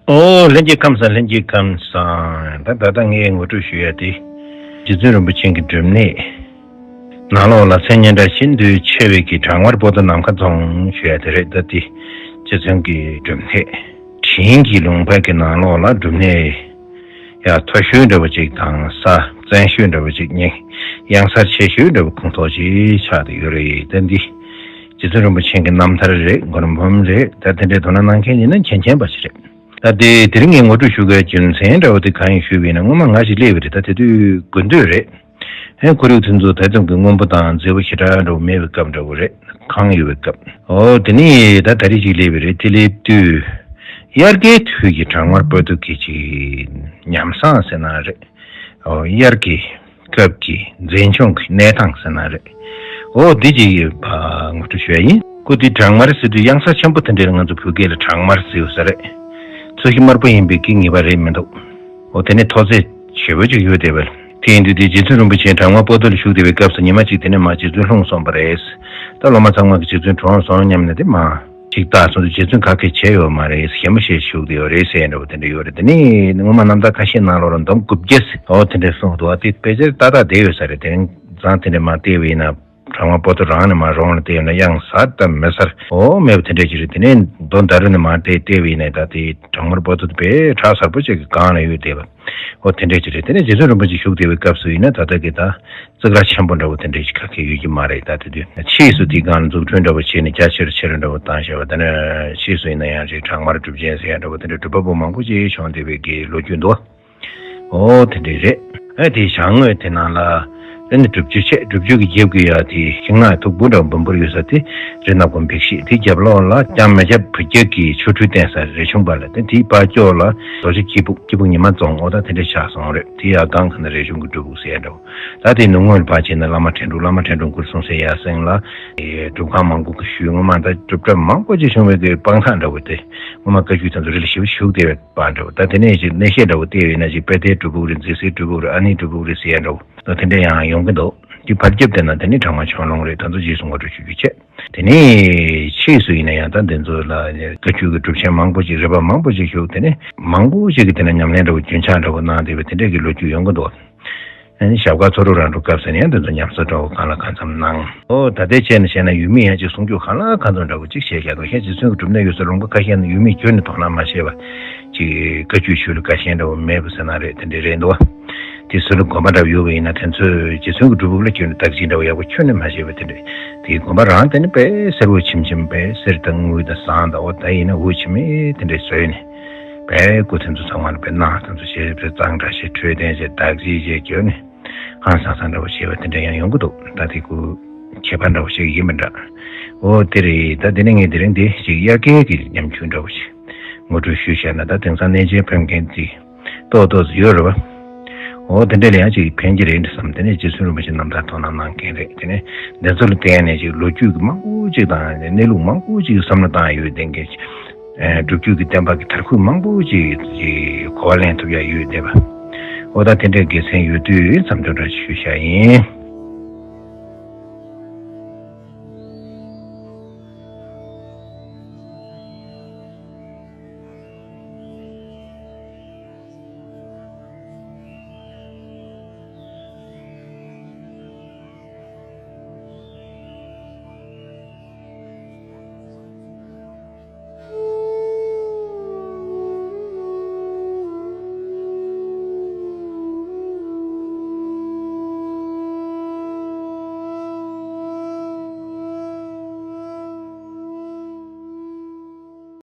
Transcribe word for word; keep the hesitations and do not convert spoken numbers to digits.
ཨོ། ལྷན་རྒྱས་ཁམས་བཟང་། ལྷན་རྒྱས་ཁམས་བཟང་། ད་ད་ལྟ་ངས་ངོ་སྤྲོད་ཞུ་ཡ་དེ། རྗེ་བཙུན་རིན་པོ་ཆེ་གི་སྒྲུབ་གནས་ནང་ལོགས་ལ་མཚན་སྙན་གྲགས་ཤིན་ཏུ་ཆེ་བའི་གི་བྲག་དམར་པོ་ཏི་ནམ་མཁའ་རྫོང་ཞུ་ཡ་དེ་རེད། ད་དེ་རྗེ་བཙུན་གྱི་སྒྲུབ་གནས། དྲིན་གྱི་ལུང་པ་གི་ནང་ལོགས་ལ་སྒྲུབ་གནས་ཡ་མཐོ་ཤོས་འདྲ་བོ་ཅིག་དང་ས་བཙན་ཤོས་འདྲ་བོ་ཅིག་ནི་གཡང་གཟར་ཆེ་ཤོས་འདྲ་བོ་ཁོངས་གཏོགས་ཅིག་ཆགས་ཏེ་ཡོད་རེད། ད་འདི་རྗེ་བཙུན་རིན་པོ་ཆེ་གི་རྣམ་ཐར་རེད། མགུར་འབུམ་རེད། ད་དེ་འདྲའི་དོ་སྣང་གནང་མཁན་ཡིན་ན་མཁྱེན་མཁྱེན་པ་ཞིག་རེད། ད་དེ་དེ་རིང་ངས་ངོ་སྤྲོད་ཞུ་དགོས་རྒྱུ་མཚན་འདྲ་བོ་དེ་གང་ཡིན་ཞུས་པ་ཡིན་ན། སྔོན་མ་ང་ཞིག་སླེབས་པ་རེད། ད་དེ་དུས་དགུན་དུས་རེད། ཧེ། ཁོར་ཡུག་དེ་ཚོ་ད་ཙམ་གྱི་སྔོན་པོ་དང་མཛེས་པོ་ཞེ་དྲག་འདྲ་བོ་མེད་པའི་སྐབས་འདྲ་བོ་རེད། གངས་ཡོད་པའི་སྐབས། ཨོ། དེ་ནས་ད་ད་རེས་ཅིག་སླེབས་པ་རེད། དེ་སླེབས་དུས་དབྱར་ཁའི་དུས་ཀྱི་བྲག་དམར་པོ་ཏི་གི་ཅིག་ཉམས་བཟང་ཟེར་ན་རེད། ཨོ། དབྱར་གྱི་སྐབས་ཀྱི་མཛེས་ལྗོངས་ཀྱི་གནས་སྟངས་ཟེར་ན་རེད། ཨོ། འདི་ཅིག་ཕ་ངོ་སྤྲོད་ཞུ་ཡ་ཡིན། ཁོ་འདི་བྲག་དམར་ཟེར་དུས་གཡང་གཟར་ཆེན་པོ་དེ་འདྲ་ལ་ང་ཚོ་བོད་སྐད་ལ་བྲག་དམར་ཟེར་ཡོད་ས་རེད། ཚོས་གཞི་དམར་པོ་ཡིན་པའི་གི་ངེས་པ་རེད་མི་འདུག་ཨོ། དེ་ནས་མཐོ་ཚད་ཞེ་པོ་ཅིག་ཡོད་བསྡད་པ། དེ་ཡིན་དུས་དེ་རྗེ་བཙུན་རིན་པོ་ཆེ་བྲག་དམར་པོ་ཏི་ལ་བཞུགས་བསྡད་པའི་སྐབས་སུ་ཉི་མ་གཅིག་དེ་ནས་མར་རྗེ་བཙུན་ལྷུང་སོང་བ་རེད། ད་སློབ་མ་ཚང་མ་གིས་རྗེ་བཙུན་གྲོངས་སོང་སྙམ་ནས་དེ་མར་ཅིག་བལྟས་སོང་དུས་རྗེ་བཙུན་ག་གེ་བྱས་ཡོད་མ་རེད། ཞེ་མོ་ཞེས་བཞུགས་བསྡད་ཡོད་རེད་ཟེར་འདྲ་བོ་དེ་འདྲ་ཡོད་རེད། དེ་ནས་སྔོན་མ་རྣམ་ཐར་ཁ་ཤས་ནང་ལོགས་ལ་འདོམ་དགུ་བརྒྱ་ཟེར། ཨོ། དེ་འདྲ་གསུངས་འདུག་ཨ། དེ་དཔེ་ཆ་ཏག་ཏག་བསྡད་ཡོད་ས་རེད། དེ་རིང་ཙང་དེ་འདྲ་མར་བལྟས་པ་ཡིན་ན། བྲག་དམར་པོ་ཏི་རང་ནས་མར་རོང་ལ་བལྟས་ཡོད་ན་གཡང་གཟར་དང་མི་གཟར། ཨོ། མེད་པ་དེ་འདྲ་ཅིག་རེད། དེ་ནས་མདོ་མདའ་རུ་ནས་མར་བལྟས་བལྟས་པ་ཡིན་ན་ད་དེ་བྲག་དམར་པོ་ཏི་དེ་དཔེ་བྲག་གཟར་པོ་ཅིག་གི་སྒང་ལ་ཡོད་བསྡད་པ། ཨོ། དེ་འདྲ་ཅིག་རེད། དེ་ནས་རྗེ་བཙུན་རིན་པོ་ཆེ་བཞུགས་བསྡད་པའི་སྐབས་སུ་ཡིན་ན་ད་ལྟ་གི་ད་རྩིག་ར་ཆེན་པོ་འདྲ་བོ་དེ་འདྲ་ཅིག་ག་གེ་ཡོད་ཀྱི་མ་རེད། ད་དེ་དུས་ཕྱིས་སུ་དེའི་སྒང་ལ་འཛུགས་སྐྲུན་འདྲ་བོ་བྱས་ནས་རྒྱ་ཆེ་རུ་ཆེ་རུ་འདྲ་བོ་བཏང་བཞག་པ། དེ་ནས་ཕྱིས་སུ་ཡིན་ན་ཡང་ཅིག་བྲག་དམར་གྲུབ་ཆེན་ཟེར་ཡ་འདྲ་བོ་དེ་འདྲ་གྲུབ་པ་པོ་མང་པོ་ཅིག་བྱུང་བསྡད་པའི་གི་ལོ་རྒྱུས་འདུག་ཨོ། དེ་འདྲ་རེད། ཨ། དེ་བྱང་ངོས་དེ་ནང་ལ་ཨ་ནི་སྒྲུབ་ཆུ་ཆེ། སྒྲུབ་ཆུ་གི་རྒྱབ་ཀྱི་ཡ་དེ་ཤིང་ནགས་མཐུག་པོ་འདྲ་བོ་འབུམ་འབུར་ཡོད་ས་དེ་རི་ནག་པོ་འབིགས་ཤིང་། དེ་རྒྱབ་ལོགས་ལ་ལྕང་མེ་རྒྱབ་བུ་རྒྱབ་ཀྱི་ཆོ་འཕྲུལ་བསྟན་ས་རི་ཆུང་པ་ལ། དེ་དེའི་བར་ཕྱོགས་ལ་རྡོ་རྗེ་སྐྱིད་སྦུག་སྐྱིད་སྦུག་ཉི་མ་རྫོང་། ཨོ། ད་དེ་འདྲ་ཆགས་སོང་རེད། དེ་ཡ་སྒང་ཁ་ན་རས་ཆུང་གི་སྒྲུབ་ཕུག་ཟེར་ཡ་འདྲ་བོ། ད་དེ་ནུབ་ངོས་ལ་ཕར་ཕྱིན་ན་བླ་མ་ཁྲི་འབྲུག་བླ་མ་ཁྲི་འབྲུག་གུར་གསུང་སའི་ཡ་གཟིངས་ལ་སྒྲུབ་ཁང་མང་པོ་གི་ཞུས། སྔོན་མ་ད་སྒྲུབ་གྲྭ་མང་པོ་ཅིག་བྱུང་བའི་གི་སྤང་ཐང་འདྲ་བོ་དེ། སྔོན་མ་བཀའ་བརྒྱུད་དེ་ཚོ་རི་ལ་ཞེ་པོ་བཞུགས་བསྡད་པའི་པ་འདྲ་བོ། ད་དེ་ནས་ཅིག་གནས་བཤད་འདྲ་བོ་བལྟས་པ་ཡིན་ན་ཅིག་དཔལ་ལྡན་སྒྲུབ་ཕུག་རེད། མཛེས་སེར་སྒྲུབ་ཕུག་རེད། ཨ་ནེ་སྒྲུབ་ཕུག་རེད་ཟེར་ཡ་འདྲ་བོ། ད་དེ་འདྲ་ཡང་ཡོང་གི་འདུག་དེ་བར་རྒྱབ་དེ་ན་དེ་ནི་བྲག་དམར་ཆོས་ལུང་རེད། ད་ཚོ་རྗེས་སུ་ངོ་སྤྲོད་ཞུ་རྒྱུ་བྱས། དེ་ནས་ཕྱིས་སུ་ཡིན་ན་ཡང་ད་འདི་ཚོ་ལ་བཀའ་བརྒྱུད་ཀྱི་གྲུབ་ཆེན་མང་པོ་ཅིག་རི་པ་མང་པོ་ཅིག་བཞུགས། དེ་ནས་མང་པོ་ཅིག་གིས་དེ་ན་ཉམས་ལེན་འདྲ་བོ་རྒྱུན་ཆགས་འདྲ་བོ་གནང་བསྡད་པའི་དེ་འདྲ་གི་ལོ་རྒྱུས་ཡོང་གི་འདུག་ཨ་ནི་ཞབས་དཀར་ཚོ་རུ་རང་གྲོལ་སྐབས་སུ་ཡང་དེ་ཚོ་ཉམས་གསོ་འདྲ་བོ་གང་ལ་གང་འཚམ་གནང་། ཨོ། ད་ལྟའི་ཆ་ནས་བཤད་ན་ཡུལ་མི་ཡང་ཅིག་གསུང་རྒྱུ་གང་ལ་གང་འཚམ་འདྲ་བོ་ཅིག་བཤད་བཞག་འདུག་ཤེས། རྗེ་བཙུན་གྱི་སྒྲུབ་གནས་ཡོད་སའི་ལུང་པ་ཁ་ཤས་ནི་ཡུལ་མིས་ཁྱོན་ནས་དོ་སྣང་མ་བྱས་པ་ཅིག་བཀའ་བརྒྱུད་ཆོས་ལུགས་ཁ་ཤས་འདྲ་བོ་མེད་པ་ཟེར་ན་རེད། དེ་འདྲ་རེད་འདུག་དེ་སུ་ལ་དགོན་པ་འདྲ་བོ་ཡོད་པ་ཡིན་ན་དེ་ཚོས་རྗེ་བཙུན་གྱི་སྒྲུབ་ཕུག་ལ་ཁྱོན་ནས་བདག་གཅེས་འདྲ་བོ་ཡག་པོ་ཁྱོན་ནས་མ་བྱས་པ་དེ་འདྲ། དེའི་དགོན་པ་རང་དེ་ནི་དཔེ་སེར་པོ་ཆེམ་ཆེམ་དཔེ་གསེར་དང་དངུལ་དང་ཟངས་དང་། ཨོ། ད་ཡིན་ན་དབུ་ཆེ་མེད་དེ་འདྲ་བཟོས་ནས་དཔེ་སྐུ་དེ་ཚོ་ཚང་མ་ལ་དཔེ་གནང་། དེ་ཚོ་བྱས་དཔེ་གཙང་སྦྲ་བྱས། འཕྲོད་བསྟེན་བྱས། བདག་གཅེས་བྱས། ཁྱོན་ནས་ཧང་སང་སང་འདྲ་བོ་བྱས་པ་དེ་འདྲ་ཡང་ཡོང་གི་འདུག་ད་དེ་ཁོ་ཁྱད་པར་འདྲ་བོ་ཞིག་ཡིན་པ་འདྲ། ཨོ། དེ་རེད། ད་དེ་ནས་ངས་དེ་རིང་དེ་ཅིག་དབྱར་ཁའི་གི་ཉམས་འགྱུར་འདྲ་བོ་ཞིག་ངོ་སྤྲོད་ཞུས་བཞག་ན་ད་དེང་སང་གནས་མཇལ་ཕེབས་མཁན་དེ་ཏོག་ཏོག་ཙམ་ཡོད་རེད་བ། ཨོ། དེ་འདྲ་ལ་ཡང་ཅིག་ཕན་གྱི་རེད་འདྲ་བསམ། དེ་ནས་རྗེ་བཙུན་རིན་པོ་ཆེ་རྣམ་ཐར་དོ་སྣང་གནང་མཁན་རེད། དེ་ནས་འདི་ཚོ་ལ་བརྟེན་ནས་ཅིག་ལོ་རྒྱུས་ཀྱི་མང་པོ་ཅིག་དང་གནས་ལུགས་མང་པོ་ཅིག་བསམ་བློ་བཏང་ཡོད་བསྡད་མཁན། ཨེ། སྒྲུབ་བརྒྱུད་ཀྱི་བསྟན་པ་གི་དར་ཁུག་མང་པོ་ཅིག་གི་གོ་བ་ལེན་ཐུབ་ཡ་ཡོད་བསྡད་པ། ཨོ། ད་དེ་འདྲའི་དགེ་མཚན་ཡོད་དུས་མཚམས་སྦྱོར་འདྲ་ཞིག་ཞུས་བཞག་ཡིན།